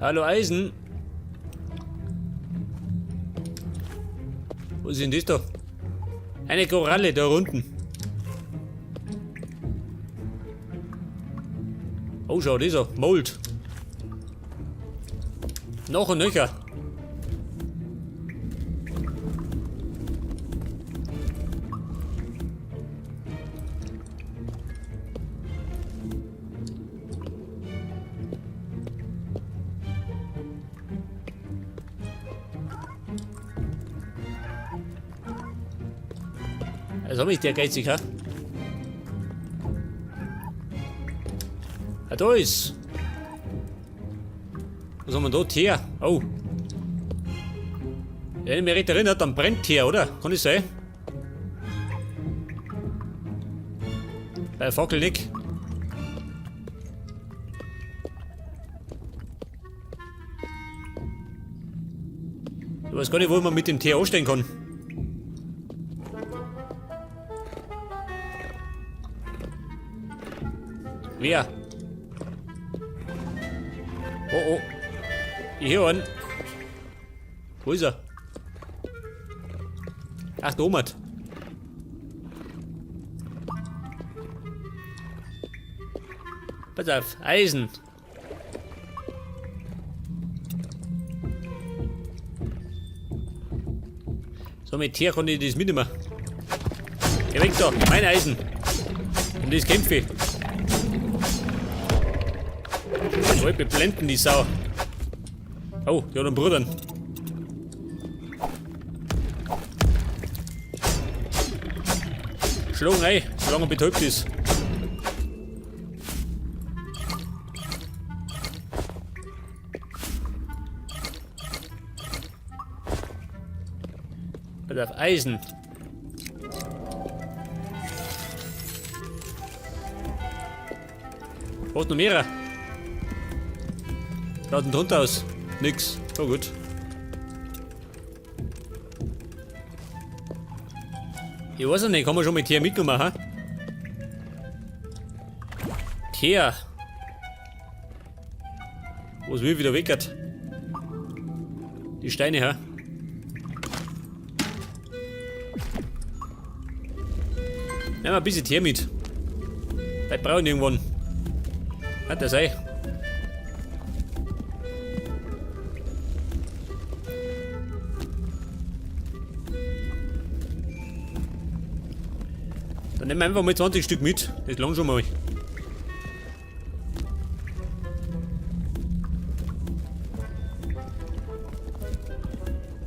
Hallo Eisen. Wo sind das da? Eine Koralle da unten. Oh, schau, dieser. Mold. Noch und nöcher. Also ist der geizig, ha? Ah, da ist. Was haben wir da? Teer. Oh. Wenn ich mich recht erinnere, dann brennt Teer, oder? Kann das sein? Bei Fackel nicht. Ich weiß gar nicht, wo man mit dem Teer anstellen kann. Wer? Oh oh. Ich höre einen. Wo ist er? Ach, da oben. Pass auf, Eisen. So, mit Teer konnte ich das mitnehmen. Geh weg da, mein Eisen. Und das kämpfe ich. Oh, ich beblenden die Sau. Oh, die hat einen Bruder. Schlagen ein, solange er betäubt ist. Pass auf, Eisen. Braucht noch mehrere. Schaut denn drunter aus? Nix. Oh gut. Ich weiß nicht, kann man schon mit Teer mitgenommen, ha? Teer. Was will wieder weckert? Die Steine, ha? Nehmen wir ein bisschen Teer mit. Vielleicht brauchen wir irgendwann. Hat das sei. Dann nehmen wir einfach mal 20 Stück mit. Das langt schon mal.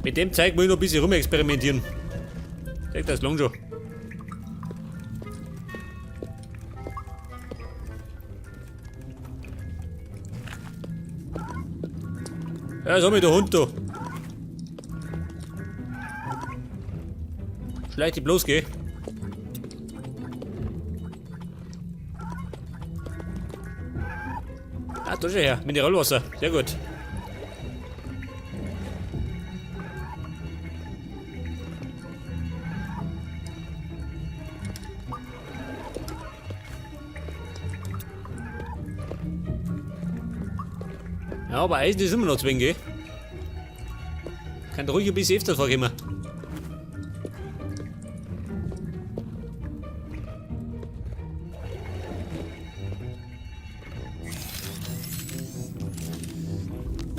Mit dem Zeug muss ich noch ein bisschen rumexperimentieren. Zeig das langt schon. Ja, so mit der Hund da. Schleich dich bloß, geh. Ah, da schon her. Mineralwasser. Sehr gut. Ja, aber Eisen ist immer noch zu wenig, gell? Kann ruhig ein bisschen öfter vorkommen.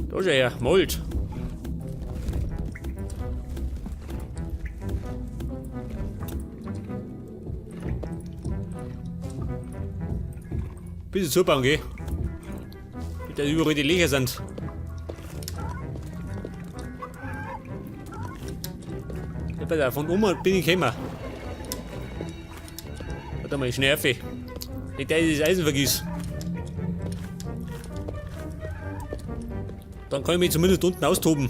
Da ist er ja, Mold. Bisschen zubauen, gell? Dass überall die Löcher sind. Ja, pass auf, von oben bin ich gekommen. Warte mal, ich nerve. Nicht, dass ich das Eisen vergiss. Dann kann ich mich zumindest unten austoben.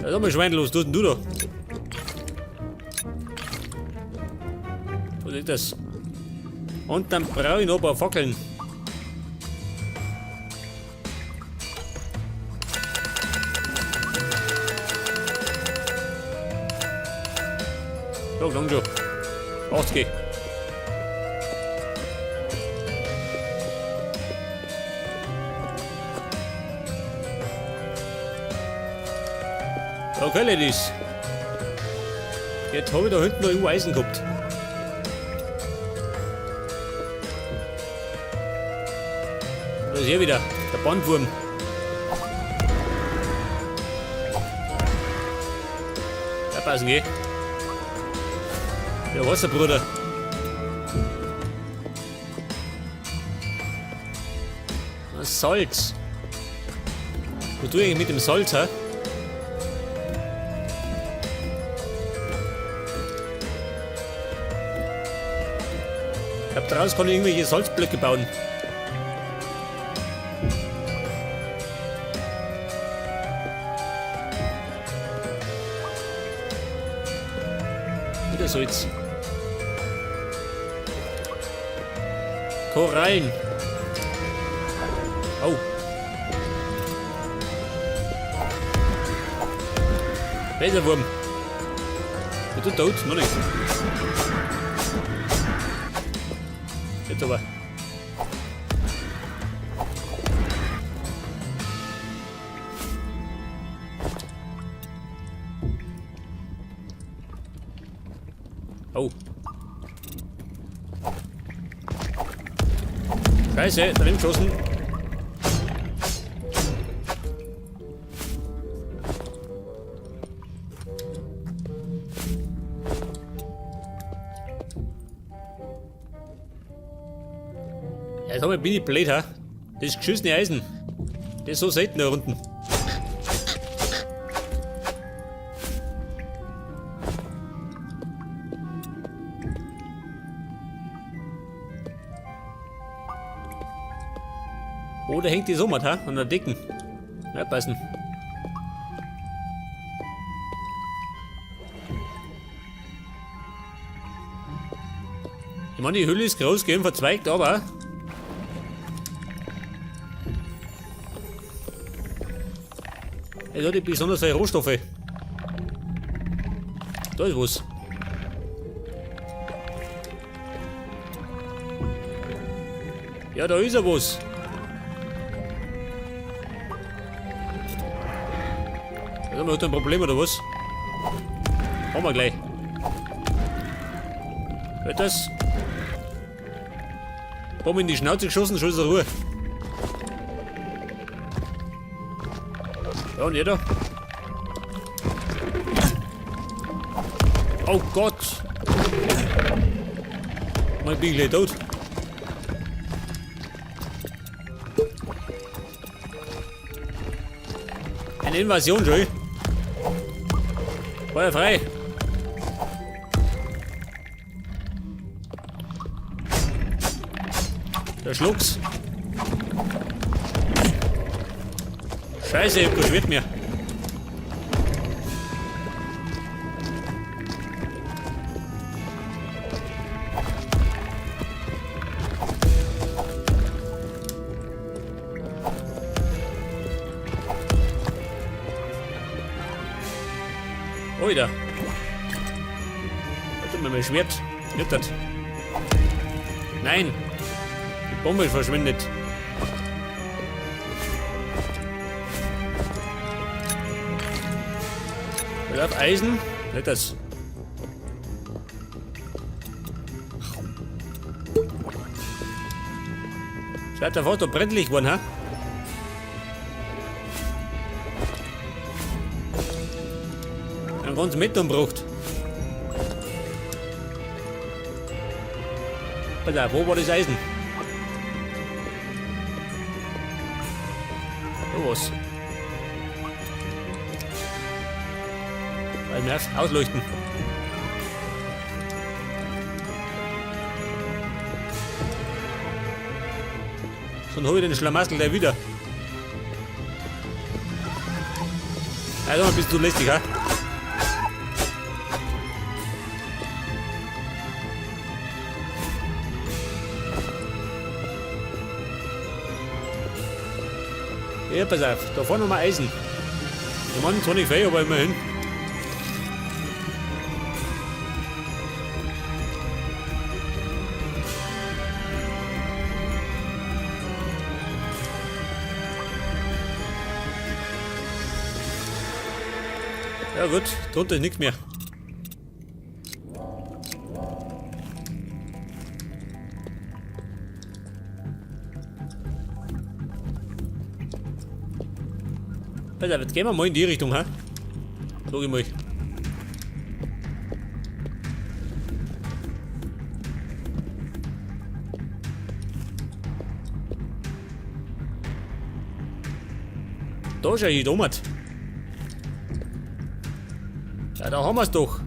Ja, sag mal, Schwein, was tust denn du da? Was ist das? Und dann brauche ich noch ein paar Fackeln. So, lang schon. 80. Okay, Ladies. Jetzt habe ich da hinten noch irgendwo Eisen gehabt. Da ist er wieder, der Bandwurm. Da passen, gell? Ja, was, Bruder? Salz. Was tue ich eigentlich mit dem Salz, hä? Ich glaub, daraus kann ich irgendwelche Salzblöcke bauen. Wieder Salz. Korallen. Oh. Laserwurm. Bist du tot? Noch nicht. Jetzt aber. Oh. Scheiße, daneben geschossen. Ja, jetzt bin ich blöd, ha? Das ist geschissene Eisen. Das ist so selten da unten. Oh, da hängt die Summe, ha? An der Dicken. Ja, passen. Ich meine, die Hülle ist groß, gell, verzweigt, aber es hat nicht besonders viele Rohstoffe. Da ist was. Ja, da ist ja was. Da haben wir heute ein Problem, oder was? Haben wir gleich. Hört das? Bombe in die Schnauze geschossen, schon ist er Ruhe. Ja, und jeder? Oh Gott! Mein bin gleich tot. Eine Invasion, schon. Feuer frei! Der Schlucks. Scheiße, ich hab kein Schwert mehr. Oida. Warte mal, mein Schwert. Nicht das. Nein! Die Bombe verschwindet. Auf Eisen? Nicht das. Seid der Foto brenzlig geworden, ha? Ein ganz mit umgebracht. Pass auf, wo war das Eisen? Da was. Weil nervt, ausleuchten. So, dann hol ich den Schlamassel gleich wieder. Also, bist du lästig, ha? Ja, pass auf, da vorne haben wir Eisen. Ich meine zwar nicht viel, aber immerhin. Ja gut, drunter ist nichts mehr. Also, jetzt gehen wir mal in die Richtung, ha? Sag ich mal. Da ist ja die Domat. Ja, da haben wir's doch.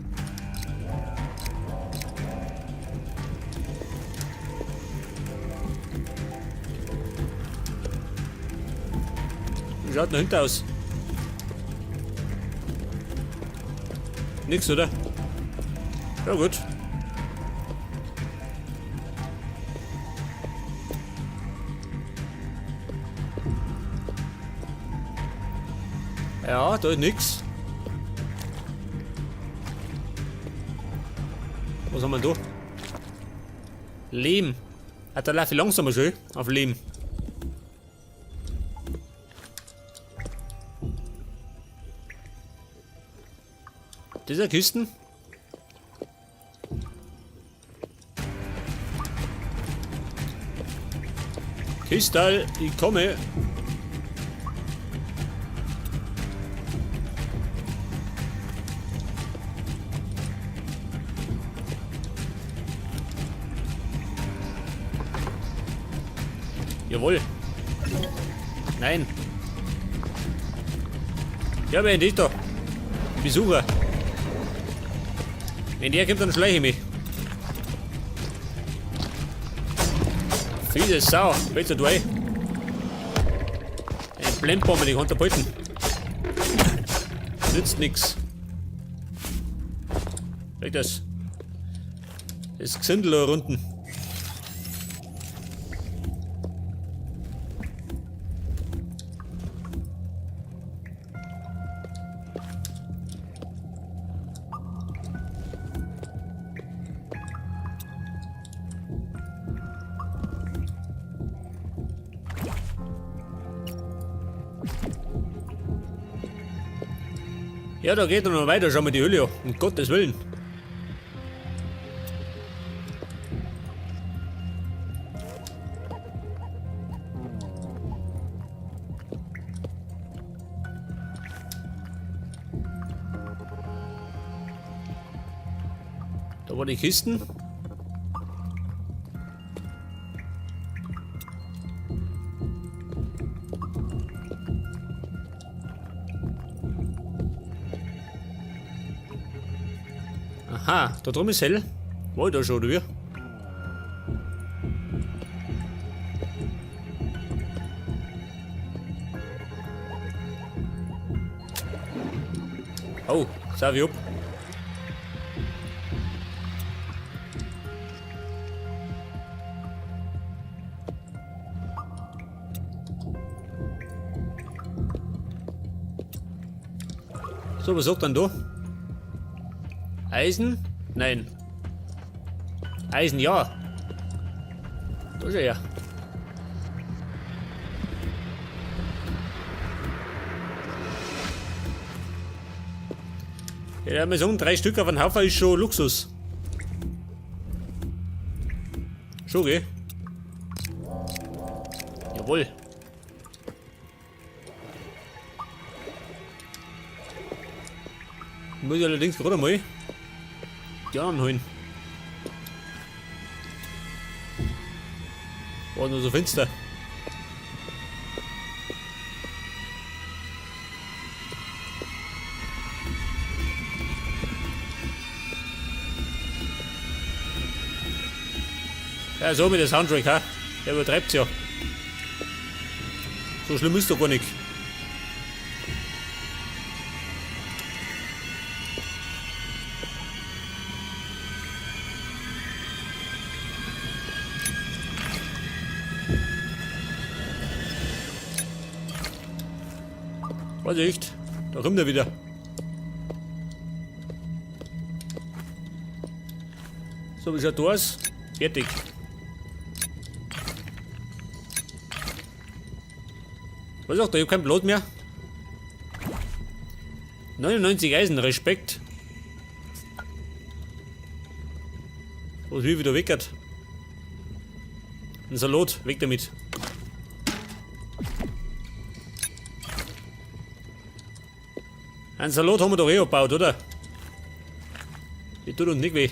Wie schaut denn dahinter aus? Nix, oder? Ja, gut. Ja, da ist nix. Was haben wir da? Lehm. Ah, da laufe ich langsamer schön auf Lehm. Dieser Kisten? Kistal, ich komme. Jawohl. Nein. Ja, wer ist da? Besucher. Wenn der kommt, dann schleiche ich mich. Fiese Sau. Willst du durch? Eine Blendbombe, die kann er. Nützt nix. Weg das. Das Gesindel da unten. Ja, da geht er noch weiter, schau mal die Höhle an. Um Gottes Willen. Da waren die Kisten. Aha, da drüben ist hell. War ich da schon, oder wie? Oh, sau ich ab. So, was sagt dann da? Eisen? Nein. Eisen, ja. Da ist er ja. Ja, wir sagen, 3 Stück auf einen Haufen ist schon Luxus. Schon, gell? Jawohl. Muss ich allerdings gerade mal die anderen holen. War nur so finster. Ja, so mit der Soundtrack, ha? Der übertreibt's ja. So schlimm ist doch gar nicht. Vorsicht, da kommt er wieder. So, wie schaut das aus? Fertig. Was sagt er? Ich hab kein Blut mehr. 99 Eisen, Respekt. Was wie wieder weckert. Ein Salat, weg damit. Ein Salat haben wir doch eh abgebaut, oder? Die tut uns nicht weh.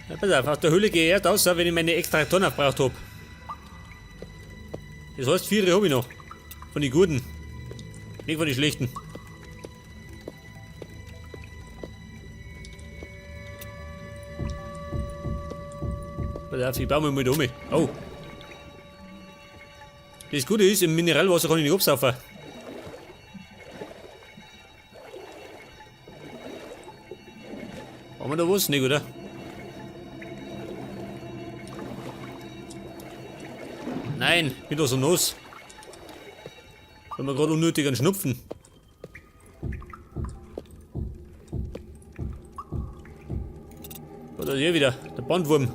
Ja, pass auf, aus der Höhle gehe ich erst raus, wenn ich meine Extraktoren aufgebraucht hab. Das heißt, 4 hab ich noch. Von den guten. Nicht von den schlechten. Pass auf, ich baue mich mal da um. Oh. Das Gute ist, im Mineralwasser kann ich nicht absaufen. Haben wir da was? Nicht, oder? Nein, bin doch so nass. Wenn wir gerade unnötig einen Schnupfen. Oder hier wieder, der Bandwurm.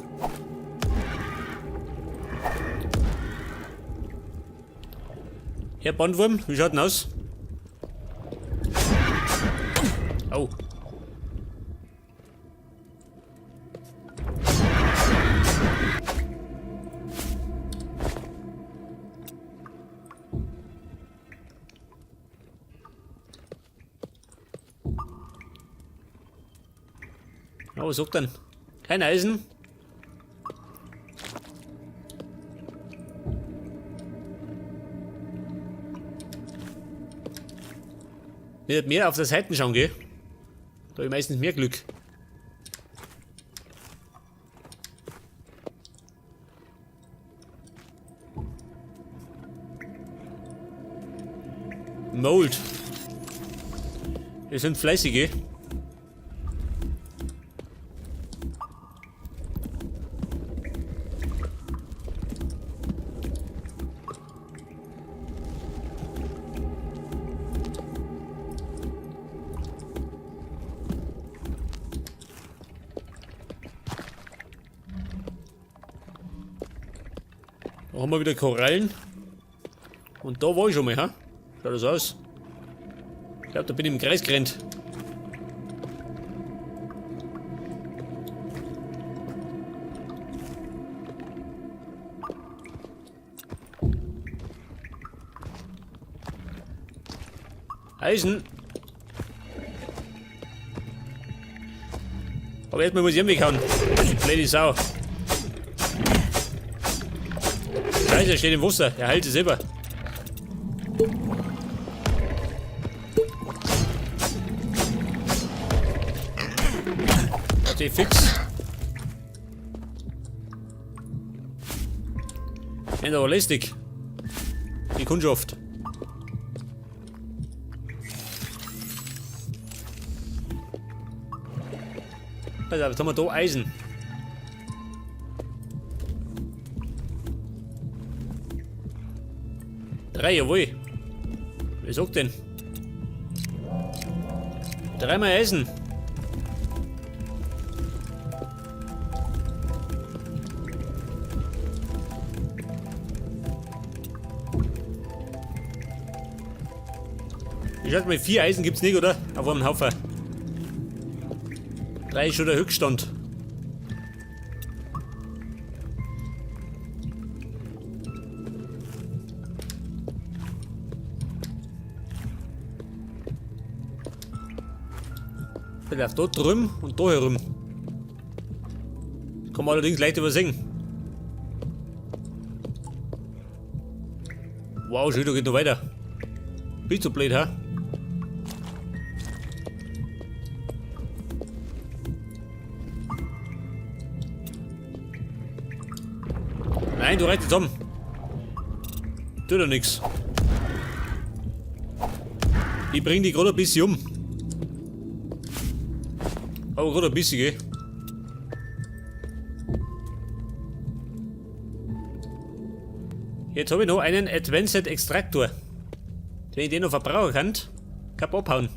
Herr Bandwurm, wie schaut denn aus? Au. Oh, was sagt denn? Kein Eisen. Nicht mehr auf der Seite schauen, gell? Da hab ich meistens mehr Glück. Mold. Wir sind fleißige. Da haben wir wieder Korallen. Und da war ich schon mal, ha? Schaut das aus? Ich glaub, da bin ich im Kreis gerannt. Eisen. Aber erstmal muss ich ihn weghauen. Blöde Sau. Scheiße, er steht im Wasser. Er heilt sich selber. Steh fix. Nicht aber lästig. Die Kundschaft. Pass auf, jetzt haben wir da Eisen. 3, jawohl. Wer sagt denn? 3-mal Eisen. Ich sag mal, 4 Eisen gibt's nicht, oder? Auf einem Haufen. 3 ist schon der Höchststand. Der läuft da drüben und da herum. Das kann man allerdings leicht übersehen. Wow, schon wieder geht noch weiter. Bist du blöd, hä? Nein, du reißt zusammen. Tut doch nix. Ich bring die gerade ein bisschen um. Aber gerade ein bisschen, gell? Jetzt hab ich noch einen Advanced Extractor. Wenn ich den noch verbrauchen kann, kann ich abhauen.